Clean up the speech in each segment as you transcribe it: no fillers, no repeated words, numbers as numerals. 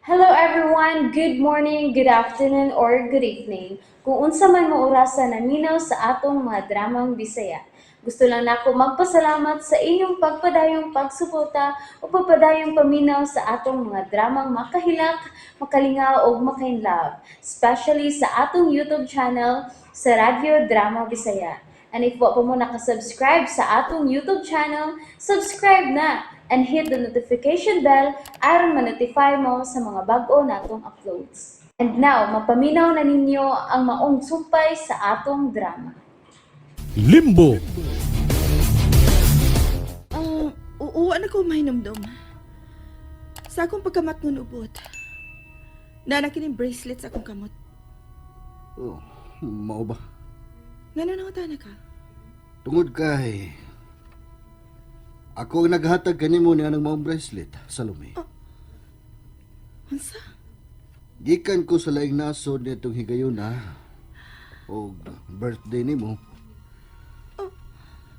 Hello everyone! Good morning, good afternoon, or good evening. Kung unsa man mo orasa naminaw sa atong mga dramang Bisaya. Gusto lang nako magpasalamat sa inyong pagpadayong pagsuporta o pagpadayong paminaw sa atong mga dramang makahilak, makalingaw ug makainlove, especially sa atong YouTube channel sa Radyo Drama Bisaya. And if wa pa mo nakasubscribe sa atong YouTube channel, subscribe na and hit the notification bell aron ma-notify mo sa mga bag-o natong uploads. And now, mapaminaw na ninyo ang maong sumpay sa atong drama. Limbo. Ah, oo, ano ko mahinumdum. Sa akong pagkamatngon ubot. Nana kining bracelet sa akong kamot. Oh, mao ba? Ngano na ka? Tungod kay ako ang naghatag kanimo ni anang maong bracelet, Salome. Unsa? Gikan ko sa laing nasod nitong higayuna og birthday nimo.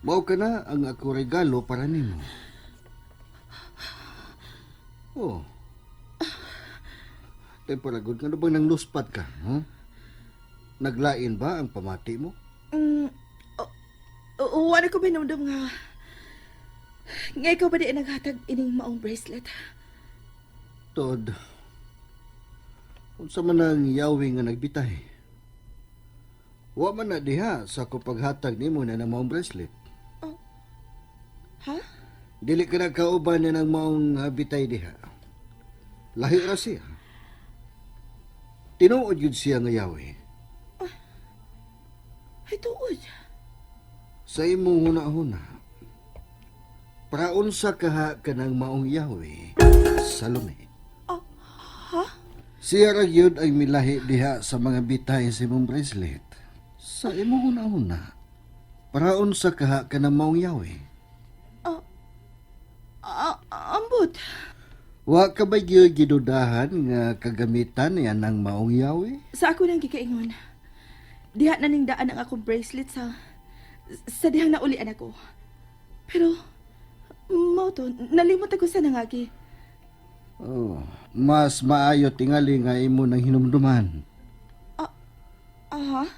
Mao ka na ang ako regalo para nimo. Oh. Temporagod, ano bang nang luspat ka? Huh? Naglain ba ang pamati mo? Oo, ano ko mahinumdum nga. Nga ikaw ba di naghatag ining maong bracelet? Tod, unsa man ang yawi nga nagbitay? Wa man na diha sa ako paghatag nimo na ng maong bracelet. Ha? Dili ka na kauban na ng maong bitay diha. Lahi ra siya. Tinuod yun siya nga yawi. Ay, tuod. Sa imong huna-huna, praunsa kaha ka ng maong yawi, Salome. Ha? Siya ra gyud ang milahi diha sa mga bitay sa imong bracelet. Sa imong huna-huna, praunsa kaha ka ng maong yawi. Ah, ambot. Wa ka ba gyud gidudahan nga kagamitan niya ng maong yawi? Sa ako nang gikaingon. Diha na ning daan ang akong bracelet sa dihang naulian ako. Pero mao to, nalimot ako sa nangagi. Oh, mas maayo tingali nga imo nang hinumduman. Aha.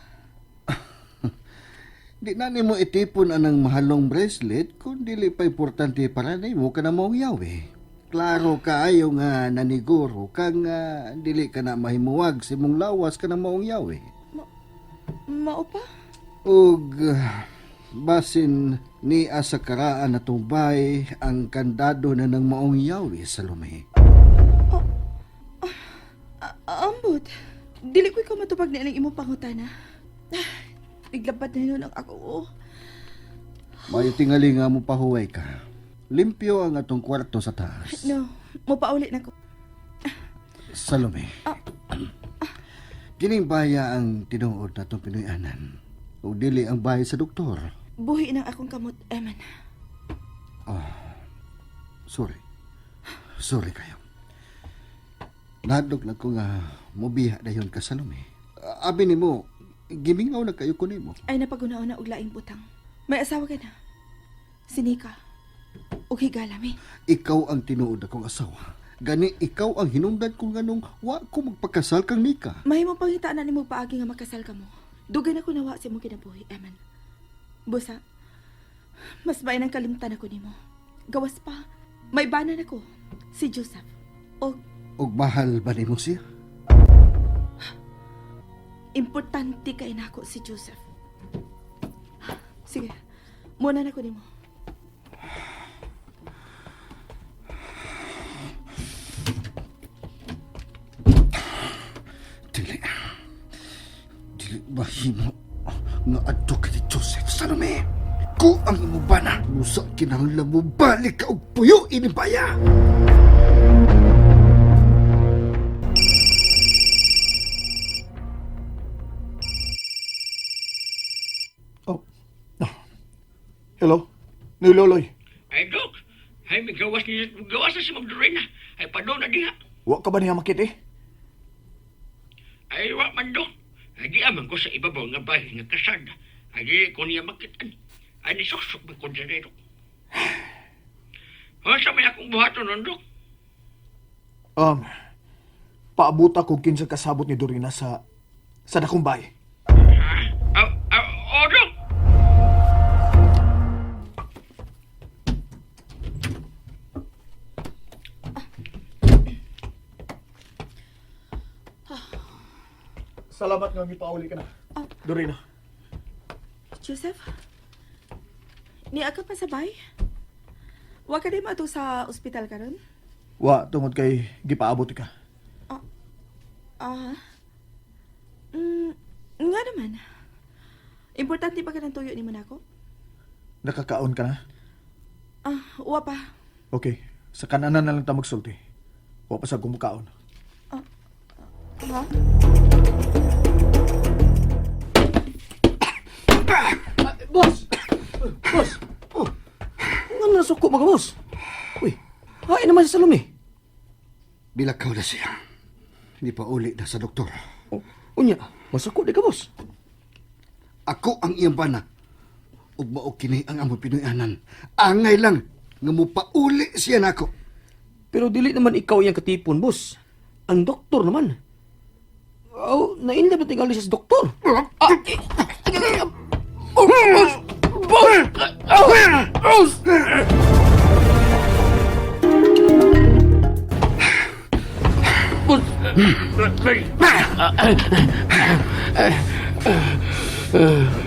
Di na nimo itipon anang mahalong bracelet kung dili pa importante para nimo ka na maong yawi. Klaro kaayo nga naniguro ka nga dili ka na mahimuwag sa imong lawas ka na maong yawi. Mao pa? Ug basin ni asa karaan na bay ang kandado na ng maong yawi, Salome. Ambot. Dili ko ikaw matupag ni anang imong pangutana. Ah, Iglabad na yun ang ako. Oh. Mayo tingali nga mo pahuway ka. Limpyo ang atong kwarto sa taas. No, mopauli na ko. Salome. Kining baya ang tinuod natong Pinoy-anan. Ug dili ang bahay sa doktor. Buhi ng akong kamot, Eman. Sorry. Sorry kayo. Nahadlok lang ko nga mobiha dayon ka, Salome. Abi nimo, gimingaw na kayo ko nimo. Ay napagunaon na og laing butang. May asawa ka na. Si Nika. Og higala mi. Ikaw ang tinuod akong asawa. Gani ikaw ang hinungdan kung nganong wa ko magpakasal kang Nika. Mahimo pangitaan na nimo paagi nga makasal ka mo. Dugay na ko nawa sa imong kinabuhi, Eman. Busa, mas may nang kalimtan ako nimo. Gawas pa, may banan ako, si Joseph. Og Og mahal ba nimo siya? importante kay nako si Joseph. Sige, muna na ko nimo. Dili. Dili mahimo nga adto ka ni Joseph Salome. Ko ang imo bana. Musa kinahanglan mo balik ka og puyo ini baya. Oh. Ah. Hello? Ni Loloy. Ay, Dok. Ay, may gawas niya. Gawas na si Magdalena. Ay, padong na diha. Wa ka ba niya makit eh? Ay, wa man, Dok. Ay, di aman ko sa ibabaw nga bahay nga kasada. Ay, di ko niya makitan. Ay, nisuksok man ko dyan, Dok. Sa may akong buhaton nun, Dok? Paabuta kog kinsa kasabot ni Dorina sa dakong bahay. Ha? Aw, aw, o, Dok. Salamat nga mipauli ka na. Dorina. Joseph? Niya ka pa sa bay? Wa ka di maato sa ospital karon? Wa tungod kay gipaabot ka. Ah. Nga naman. Importante ba ka ng tuyo ni Monaco? Nakakaon ka na? Ah, wa pa. Okay, sa kananan na lang ta magsulti. Wa pa sa gumukaon. Ha? Boss! Boss! Oh. Nga nasuko mga boss? Uy, hain naman si Salome. Bilakaw na siya. Hindi pa uli na sa doktor. Oh, unya, masuko di ka, boss. Ako ang iyang bana. Ug mao kini ang among Pinoyanan. Angay lang nga mopauli siya nako. Pero dili naman ikaw iyang katipon, boss. Ang doktor naman. Oh, nainda ba tingali siya sa doktor? Ah, eh, ay, ay, ay, oh, boss! Boss! Oh, boss! Boss!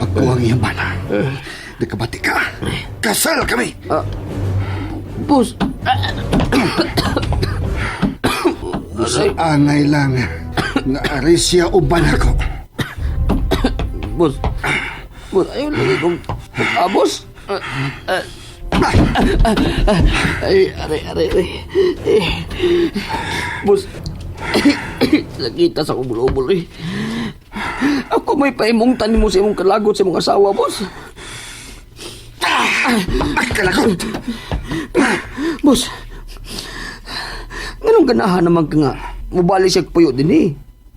Ako ang iyang bana. Nakabati ka. Kasal kami. Boss! Sa angay lang nga ari siya uban ako. Boss! Boss, ayaw lagi kong... Ah, boss! Ah, ah, ah, ah, ay, aray, aray, aray. Eh, boss, nakita sa ubol-ubol eh. Ako may paimong mo sa imong kalagot sa imong asawa, boss. Ay, kalagot! Boss, nganong ganahan naman ka nga, mubali siya puyo din eh.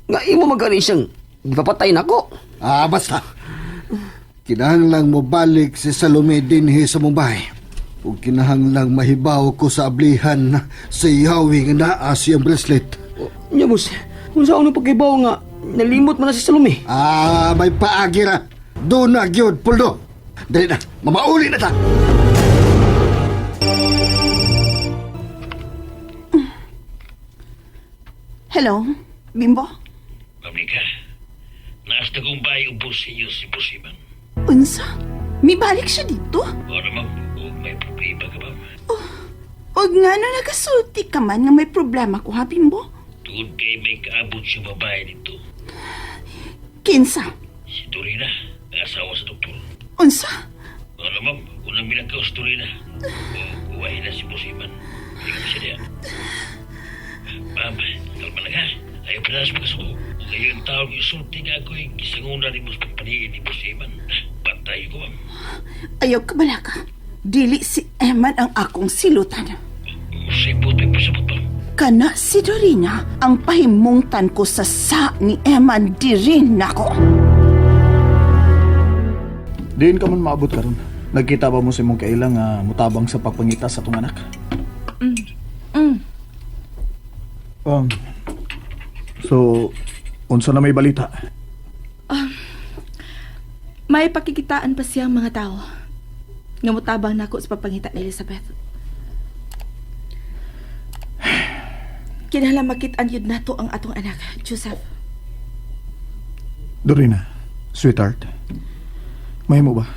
Nga imo magani siyang gipapatay nako. Ah, basta. Kinahanglang mobalik si Salome dinhi sa Mumbai. Ug kinahanglang mahibaw ko sa ablihan na sa yawi nga naa siyang bracelet. Nya, boss, kung saan ang pagkibaw nga, nalimot man na si Salome. Ah, may paagi ra. Doon na gyud, Puldo. Dali na, mamauli na ta. Hello, Bimbo? Ma'am Nika, naas na kong bahay ubos sa inyo si Boss Iman. Unsa? Mibalik siya dito? O na, ma'am, kung may problema ka, ma'am. Og nga no nagasulti ka man nga may problema ko ha, Bimbo? Tungod kay may kaabot siya babae dito. Kinsa? Si Dorina, ang asawa sa doktor. Unsa? O na, ma'am, unang bilangkaw si Dorina. O, kuwain na si Boss Iman. Hindi ko siya diya. Ma'am, kalma lang ha. Ayaw pa na sa pagkasuko. Kung kayo ang tawag isulti nga ako'y gisanguna ni Boss pagpaniin ni Boss Iman. Patay ko, ma'am. Ayaw ka balaka. Dili si Eman ang akong silutan. Sipot may pasabot, ma'am. Kana si Dorina ang pahimungtan ko sa ni Eman dirin nako. Diin ka man maabot karon. Nagkita ba mo sa imong kailang nga mutabang sa pagpangita sa atong anak? So, unsa na may balita? May pakikitaan pa siya ang mga tao. Nga mutabang nako sa pagpangita ni Elizabeth. Kinahanglan makit-an yun nato ang atong anak, Joseph. Dorina, sweetheart. Mahimo ba?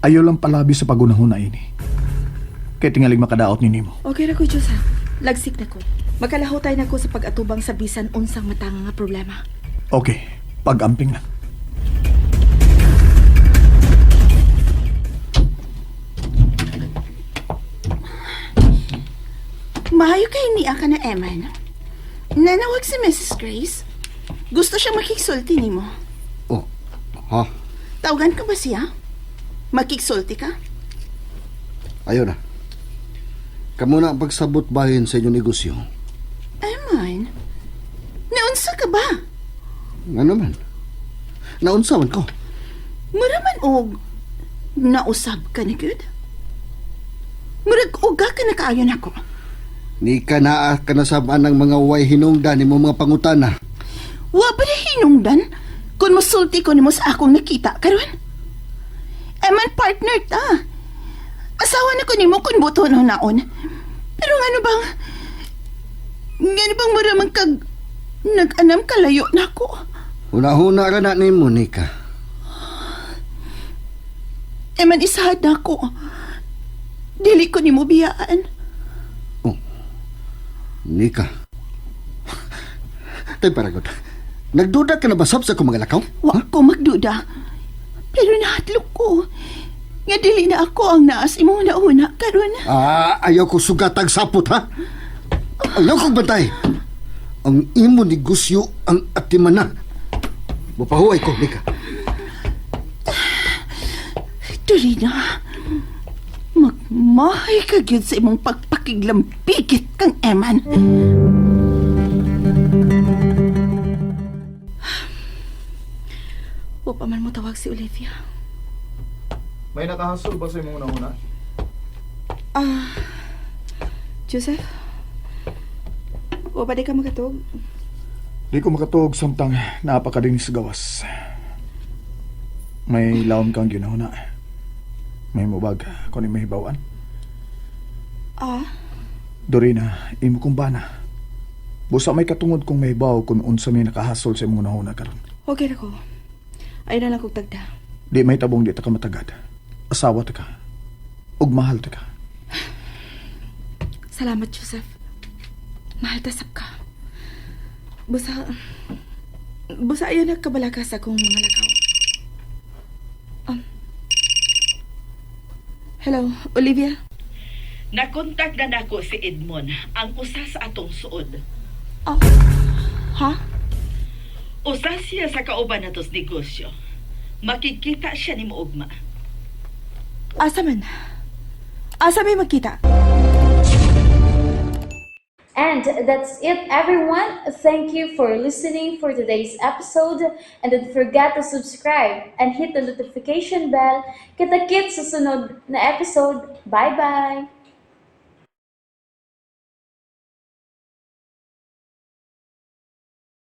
Ayaw lang palabi sa pagunahon na ini. Kay tingalig makadaot ni nimo. Okay ra ko, Joseph. Lagsik na ko. Makalahutay na ko sa pag-atubang sa bisan unsang matanga nga problema. Okay, pag-amping lang. Mahayo kay niya ka na, Eman. Nanawag si Mrs. Grace. Gusto siya makiksulti nimo. Oh, ha? Tawagan ka ba siya? Makiksulti ka? Ayaw na. Kamu na ang pagsabot bahin sa inyong negosyo. Eman, naunsa ka ba? Nga naman. Naunsa man ko. Mura man og nausab ka ni good. Murag uga ka na kaayon ako. Nika naa ka na sabaan ng mga way hinungdan nimo mga pangutana. Wa ba na hinungdan? Kung musulti ko nimo sa akong nakita karon. Eman partner ta. Asawa na ko nimo kung buto no naon. Pero ngano bang mura man kag nag-anam kalayo nako. Huna-huna ra na nimo, Nika. Eman isahad nako. Dili ko nimo biyaan. Nika. Tay paragod. Nagduda ka na ba sab sa akong mga lakaw? Wa ko magduda. Pero nahadlok ko. Nga dili na ako ang naas imong nauna karon. Ah, ayaw ko sugatag sapot, ha? Ayaw kong bantay. Ang imo negosyo ang atimana. Mapahuway ko, Nika. Dorina, magmahay ka gyud sa imong pagpakiglambigit kang Eman. Wa pa man mo tawag si Olivia. May nakahasol ba sa imong una-una? Ah, Joseph? Wa pa di ka makatug? Di ko makatuog samtang napakadin sa gawas. May laom kang ginahuna. May mubag kung may hibawan. Ah, Dorina, imo kong bana. Busa may katungod kong may hibaw kung unsa may nakahasol sa imong unahuna karon. Okay na ko. Ay na lang kog tagda. Di may tabong di ta ka matagad. Asawa ta ka. Ug mahal ta ka. Salamat, Joseph. Mahal ta sab ka. Busa... Busa ayaw nagkabalaka sa akong mga lakaw. Hello, Olivia? Nakontak na nako si Edmond, ang usa sa atong suod. Oh, ha? Usa siya sa kauban natos negosyo. Makikita siya ni ugma. Asa man? Asa may magkita? And that's it, everyone. Thank you for listening for today's episode. And don't forget to subscribe and hit the notification bell. Kita-kits sa sunod na episode. Bye-bye!